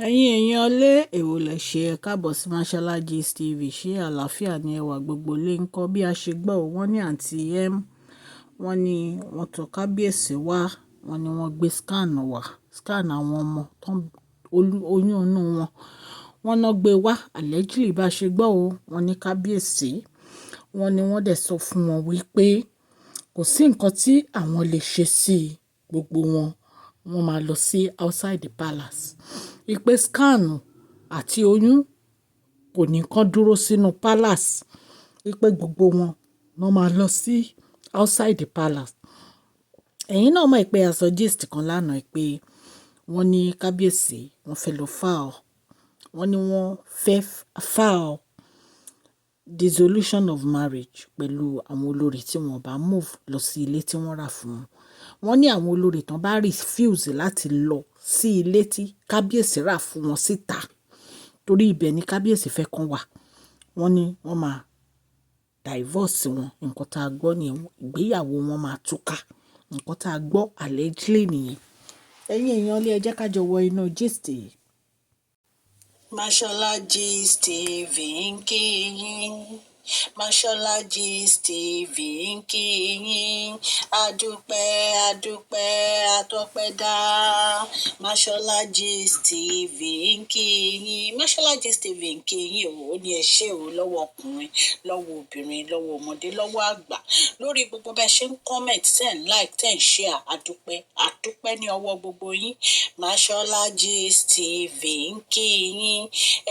Ẹ̀yin èèyàn lé, èwo lẹ ṣe? Ẹ káàbọ̀ sí Mashola Gist TV. Ṣé àlàáfíà ni ẹwà gbogbo lè ń kọ́ bí a ṣe gbọ́? Wọ́n ní àǹtí M, wọ́n ní wọ́n tọ kábíyèsí wá, wọ́n ní wọ́n gbé scan wá, scan àwọn ọmọ tó oyún inú wọn. Wọ́n náà gbé wá allegedly bá ṣe gbọ́ o. Wọ́n ní kábíyèsí, wọ́n ní wọ́n dẹ̀ sọ fún wọn wípé kò sí nǹkan tí àwọn lè ṣe sí gbogbo wọn. Wọ́n máa lọ sí outside the palace. Wípé scan àti oyún kò ní kán dúró sínú palace. Wípé gbogbo wọn ló máa lọ sí outside the palace. Ẹ̀yin náà mọ̀ pé a sọ gist kan lánàá pé wọ́n ní kábíyèsí wọ́n fẹ́ lọ file, wọ́n ní wọ́n fẹ́ file dissolution of marriage pẹ̀lú àwọn olórí tí wọ́n bá move lọ sí ilé tí wọ́n rà fún wọn. Wọ́n ní àwọn olórí tán bá refuse láti lọ sí ilé tí kábíyèsí rà fún wọn síta, torí ibẹ̀ ni kábíyèsí fẹ́ kàn wà. Wọ́n ní wọ́n máa divorce wọn. Nǹkan tá a gbọ́ ní ìgbéyàwó wọn máa túká. Nǹkan tá a gbọ́ allegedly nìyẹn. Ẹ̀yin èèyàn ilé, ẹ jẹ́ ká jọ wọ inú gist yìí. Mashola Gist TV ń kí yín. Mashola Gist TV ń kí yín. Adúpẹ́, adúpẹ́, atọ́pẹ́dá. Mashola Gist TV ń kí yín. Mashola Gist TV ń kí yín o. Ó ní ẹ ṣé o lọ́wọ́ ọkùnrin, lọ́wọ́ obìnrin, lọ́wọ́ ọmọdé, lọ́wọ́ àgbà. Lórí gbogbo bẹ́ẹ̀ ṣe ń comment, ten like, ten share. Adúpẹ́, adúpẹ́ ní ọwọ́ gbogbo yín. Mashola Gist TV ń kí yín.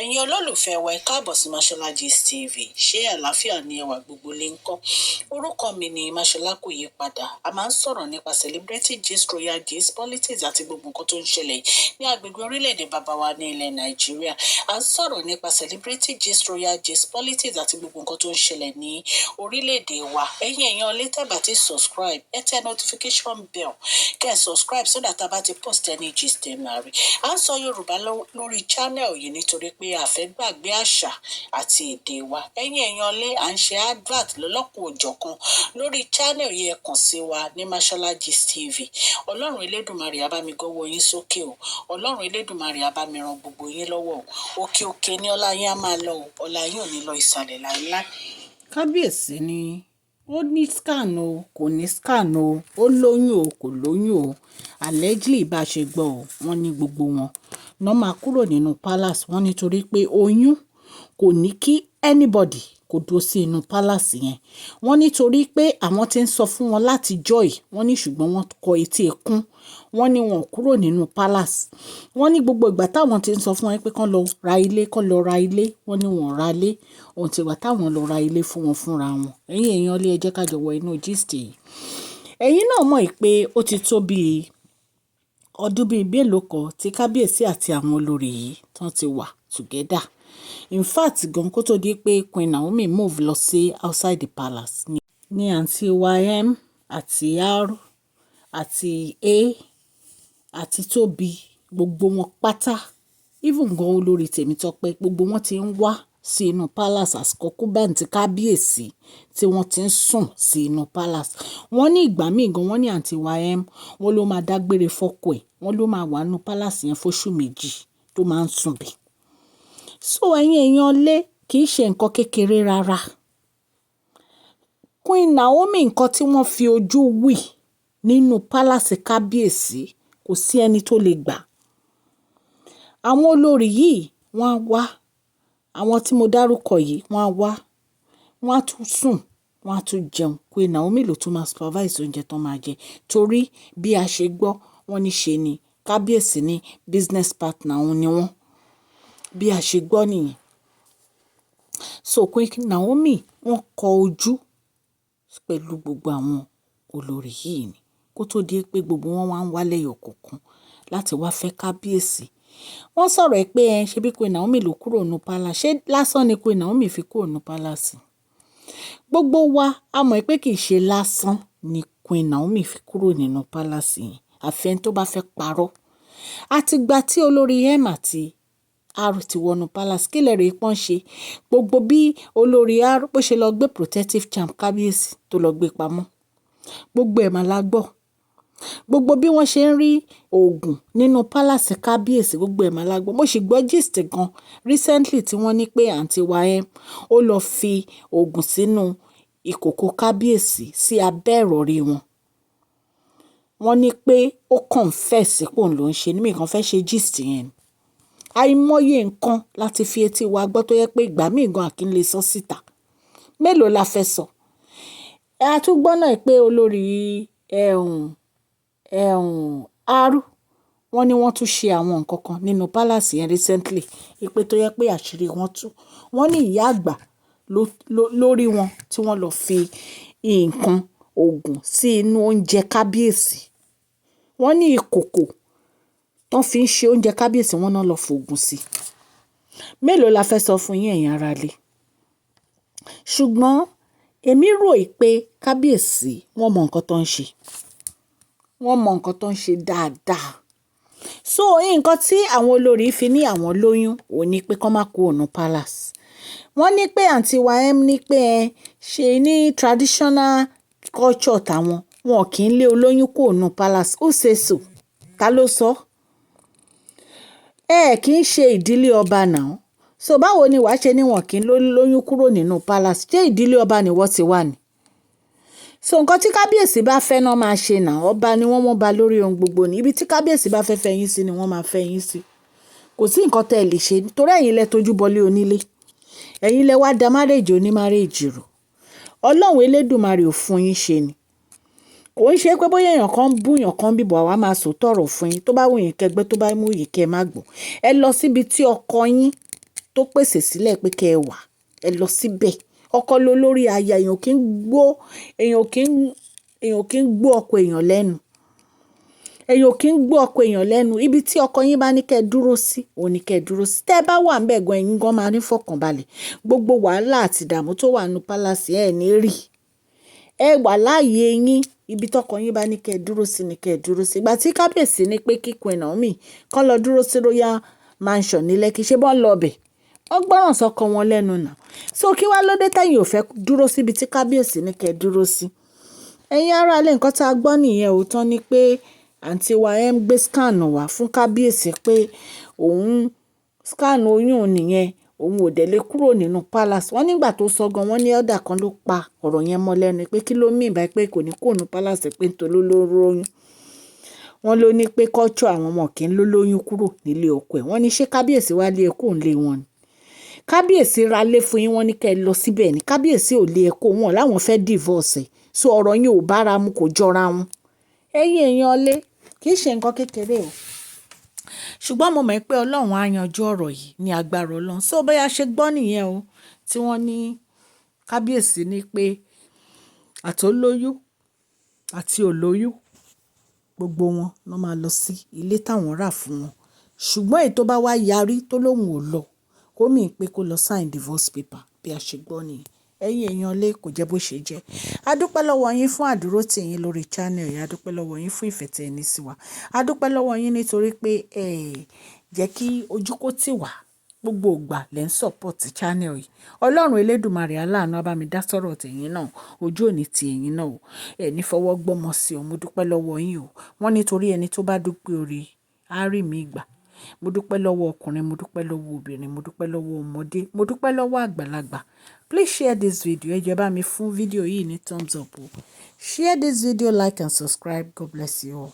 Ẹ̀yin olólùfẹ́ wa, ẹ káàbọ̀ sí Mashola Gist TV. Ṣé àlàáfíà ni ẹwà gbogbo lè ń kọ́? Orúkọ mi ni Mashola, kò yí padà. A máa ń sọ̀rọ̀ nípa celebrity gist, royal gist, politics àti gbogbo nǹkan tó ń ṣẹlẹ̀ ní agbègbè orílẹ̀-èdè bàbá wa ní ilẹ̀ Nàìjíríà. A ń sọ̀rọ̀ nípa celebrity gist, royal gist, politics àti gbogbo nǹkan tó ń ṣẹlẹ̀ ní orílẹ̀-èdè wa. Ẹ̀yin èèyàn lè tẹ́ bá ti subscribe, ẹ tẹ notification bell kẹ́ ẹ subscribe so that a bá ti post any gist, ẹ máa rí. À ń sọ Yorùbá lórí channel yìí nítorí pé a fẹ́ gbàgbé àṣà àti èdè wa. Ẹ̀yin èèyàn lé, à ń ṣe advert lọ́lọ́kùn òjọ̀kan lórí channel yìí. Ẹ kàn sí wa ní Mashola Gist TV. Ọlọ́run Elédùmarè á bá mi gọ́wọ́ yín sókè o. Ọlọ́run Elédùmarè á bá mi ran gbogbo yín lọ́wọ́ o. Òkè òkè ní ọlá yín á máa lọ o. Ọlá yín ò ní lọ ìsàlẹ̀ láéláé. Kábíyèsí ni ó ní scan o, kò ní scan o, ó lóyún o, kò lóyún o, allegedly bá ṣe gbọ́ o, wọ́n ní gbogbo wọn náà máa kúrò nínú palace. Wọ́n nítorí pé oyún kò ní kí anybody kó dúró sí inú palace yẹn. Wọ́n nítorí pé àwọn tí ń sọ fún wọn láti joy, wọ́n ní ṣùgbọ́n wọ́n kọ etí ikún. Wọ́n ní wọn kúrò nínú palace. Wọ́n ní gbogbo ìgbà táwọn ti ń sọ fún wọn pé kán lọ ra ilé, kán lọ ra ilé, wọ́n ní wọn ra ilé ohun tí ìgbà táwọn lọ ra ilé fún wọn fúnra wọn. Ẹ̀yin èèyàn ilé, ẹ jẹ́ ká jọ wọ inú gist yìí. Ẹ̀yin náà mọ̀ pé ó ti tó bíi ọdún bíi mélòó kan tí kábíyèsí àti àwọn olórí yìí tán ti wà together. In fact gan, kó tó di pé Queen Naomi move lọ sí outside the palace ní àǹtí wa M àti R àti A àti Tóbi, gbogbo wọn pátá, even gan olórí Tèmítọ́pẹ́, gbogbo wọn ti ń wá sí inú palace as concubine kábíyèsí tí wọ́n ti ń sùn sí inú palace. Wọ́n ní ìgbà míì gan, wọ́n ní àǹtí wa M, wọ́n ló máa dágbére fọ́kọ ẹ̀, wọ́n ló máa wà nínú palace yẹn fóṣù 2 tó máa ń sùn bẹ̀. So ẹ̀yin èèyàn lé, kì í ṣe nǹkan kékeré rárá. Queen Naomi, nǹkan tí wọ́n fi ojú wì nínú palace kábíyèsí, kò sí ẹni tó lè gbà. Àwọn olórí yìí wọ́n á wá, àwọn tí mo dárúkọ yìí wọ́n á wá, wọ́n á tún sùn, wọ́n á tún jẹun. Queen Naomi ló tún máa supervise oúnjẹ tó máa jẹ, torí bí a ṣe gbọ́, wọ́n ní ṣe ni kábíyèsí ní business partner òun ni wọ́n. Bí a ṣe gbọ́ nìyẹn. So Queen Naomi, wọ́n kọ ojú pẹ̀lú gbogbo àwọn olórí yìí ni kó tó di pé gbogbo wọn wá ń wá lẹ́yọ kọ̀ọ̀kan láti wá fẹ́ kábíyèsí. Wọ́n sọ̀rọ̀ ẹ pé ẹ ṣe bí Queen Naomi ló kúrò nínú palace. Ṣé lásán ni Queen Naomi fi kúrò nínú palace? Gbogbo wa a mọ̀ pé kì í ṣe lásán ni Queen Naomi fi kúrò nínú palace yẹn. Àfi ẹni tó bá fẹ́ parọ́. Àtìgbà tí olórí M àti R ti wọnú palace, kí lẹ rò pọ́n ṣe? Gbogbo bí olórí R bó ṣe lọ gbé protective charm kábíyèsí tó lọ gbé pamọ́, gbogbo ẹ̀ mà la gbọ́. Gbogbo bí wọ́n ṣe ń rí oògùn nínú palace kábíyèsí, gbogbo ẹ̀ máa la gbọ́. Mo sì gbọ́ gist kan recently tí wọ́n ní pé àǹtí wa ó lọ fi oògùn sínú ìkòkò kábíyèsí sí abẹ́ ìrọ̀rí wọn. Wọ́n ní pé ó confess pé òun ló ń ṣe ní mi kàn fẹ́ ṣe gist yẹn ni. Àìmọye nǹkan láti fi etí wa gbọ́ tó yẹ pé ìgbà míì gan a kì í lè sọ síta. Mélòó la fẹ́ sọ? A tún gbọ́ náà pé olórí ẹ̀hún ẹ̀hún R, wọ́n ní wọ́n tún ṣe àwọn nǹkan kan nínú palace yẹn recently, wípé tó yẹ pé àṣírí wọn tú. Wọ́n ní ìyá àgbà lórí wọn tí wọ́n lọ fi nǹkan òògùn sí inú oúnjẹ kábíyèsí. Wọ́n ní ìkòkò tó fi ń ṣe oúnjẹ kábíyèsí, wọ́n náà lọ fògùn sí. Mélòó la fẹ́ sọ fún yín, ẹ̀yin ará ilé? Ṣùgbọ́n èmi rò pé kábíyèsí wọ́n mọ nǹkan tó ń ṣe. Wọ́n mọ nǹkan tó ń ṣe dáadáa. So nǹkan tí àwọn olórí fi ní àwọn lóyún ò ní pé kó má kúrò ní palace. Wọ́n ní pé àǹtí wa ní pé ẹ ṣe ní traditional culture tàwọn, wọn kì í lé olóyún kúrò ní palace. Who say so? Ta ló sọ? Ẹ kì í ṣe ìdílé ọba now. So báwo ni wàá ṣe ní wọn kì í lóyún kúrò nínú palace? Ṣé ìdílé ọba ni wọ́n ti wà ní? So nǹkan tí kábíyèsí bá fẹ́ náà máa ṣe náà. Ọba ni wọ́n, wọ́n ba lórí ohun gbogbo ní. Ibi tí kábíyèsí bá fẹ́ fẹ́ yín sí ni wọ́n máa fẹ́ yín sí. Kò sí nǹkan tẹ́ ẹ lè ṣe torí ẹ̀yin lẹ tójú bọlé onílé. Ẹ̀yin lẹ wá da marriage oní marriage rú. Ọlọ́run Elédùmarè ò fún yín ṣe ni. Kò ń ṣe pé bóyá èèyàn kan ń bú èèyàn kan bíbọ̀, àwa máa sọ tọ̀rọ̀ fún yín. Tó bá wù yín kẹ́ gbọ́, tó bá mú yín kẹ́ má gbọ́. Ẹ lọ síbi tí ọkọ yín tó pèsè sílẹ̀ pé kẹ́ ẹ wà. Ẹ lọ síbẹ̀. Ọkọ ló lórí aya, èèyàn kì í gbọ́ ọkọ èèyàn lẹ́nu. Èèyàn kì í gbọ́ ọkọ èèyàn lẹ́nu. Ibi tí ọkọ yín bá ní kẹ́ dúró sí, òun ní kẹ́ dúró sí. Tẹ́ ẹ bá wà níbẹ̀ gan, ẹ̀yin gan máa ní fọkànbalẹ̀. Gbogbo wàhálà àti ìdààmú tó wà nínú palace ẹ ní rí. Ẹ wà láàyè yín. Ibi tí ọkọ yín bá ní kẹ́ dúró sí ni kẹ́ dúró sí. Ìgbà tí kábíyèsí ní pé kí Queen Naomi kó lọ dúró sí Royal Mansion ní Lekki, ṣé bọ́n lọ bẹ̀? Wọ́n gbọ́ràn sọ́kọ wọn lẹ́nu náà. So kí wá ló dé tẹ́yin ò fẹ́ dúró síbi tí kábíyèsí ní kẹ́ dúró sí? Ẹ̀yin ará ilé, nǹkan tí a gbọ́ nìyẹn ò tán ni pé àǹtí wa ń gbé scan wá fún kábíyèsí pé òun scan oyún nìyẹn, òun ò dẹ̀ lè kúrò nínú palace. Wọ́n nígbà tó sọ gan, wọ́n ní elder kan ló pa ọ̀rọ̀ yẹn mọ́ lẹ́nu pé kí ló mean by pé kò ní kúrò nínú palace, pé nítorí ló lóyún. Wọ́n ló ní pé culture àwọn ọmọ kì í ló lóyún kúrò nílé ọkọ ẹ̀. Wọ́n ní ṣé kábíyèsí wá lé ẹ kúrò nílé wọn ni? Kábíyèsí ra lé fún yín, wọ́n ní kẹ́ ẹ lọ síbẹ̀ ni. Kábíyèsí ò lé ẹ kó wọn láwọn fẹ́ divorce ẹ̀. So ọ̀rọ̀ yín ò bára mu, kò jọra wọn. Ẹ̀yin èèyàn lé, kì í ṣe nǹkan kékeré o. Ṣùgbọ́n mo mọ̀ pé Ọlọ́run á yanjú ọ̀rọ̀ yìí ní agbára Ọlọ́run. So bóyá ṣe gbọ́ nìyẹn o, tí wọ́n ní kábíyèsí ní pé àtolóyún àti olóyún, gbogbo wọn ló máa lọ sí ilé táwọn rà fún wọn. Ṣùgbọ́n èyí tó bá wá yarí tó lóhùn ò lọ, kó mean pé kó lọ sign divorce paper, bí a ṣe gbọ́ nìyẹn. Ẹ̀yin èèyàn lé, kò jẹ́ bó ṣe jẹ́. A dúpẹ́ lọ́wọ́ yín fún àdúrótì yín lórí channel yìí. A dúpẹ́ lọ́wọ́ yín fún ìfẹ́ tí ẹ ní sí wa. A dúpẹ́ lọ́wọ́ yín nítorí pé ẹ jẹ́ kí ojú kó tì wá. Gbogbo ìgbà lẹ ń support channel yìí. Ọlọ́run Elédùmarè aláàánú á bá mi dá sọ́rọ̀ tẹ̀yin náà. Ojú ò ní ti ẹ̀yin náà o. Ẹ ní fọwọ́ gbọ́mọ sí ọ. Mo dúpẹ́ lọ́wọ́ yín o. Wọ́n nítorí ẹni tó bá dúpẹ́ oore, á rí mi gbà. Mo dúpẹ́ lọ́wọ́ ọkùnrin, mo dúpẹ́ lọ́wọ́ obìnrin, mo dúpẹ́ lọ́wọ́ ọmọdé, mo dúpẹ́ lọ́wọ́ àgbàlagbà. Please share this video. Ẹ jọ̀ọ́ bá mi fún fídíò yìí ní thumbs up o. Share this video, like and subscribe. God bless you all.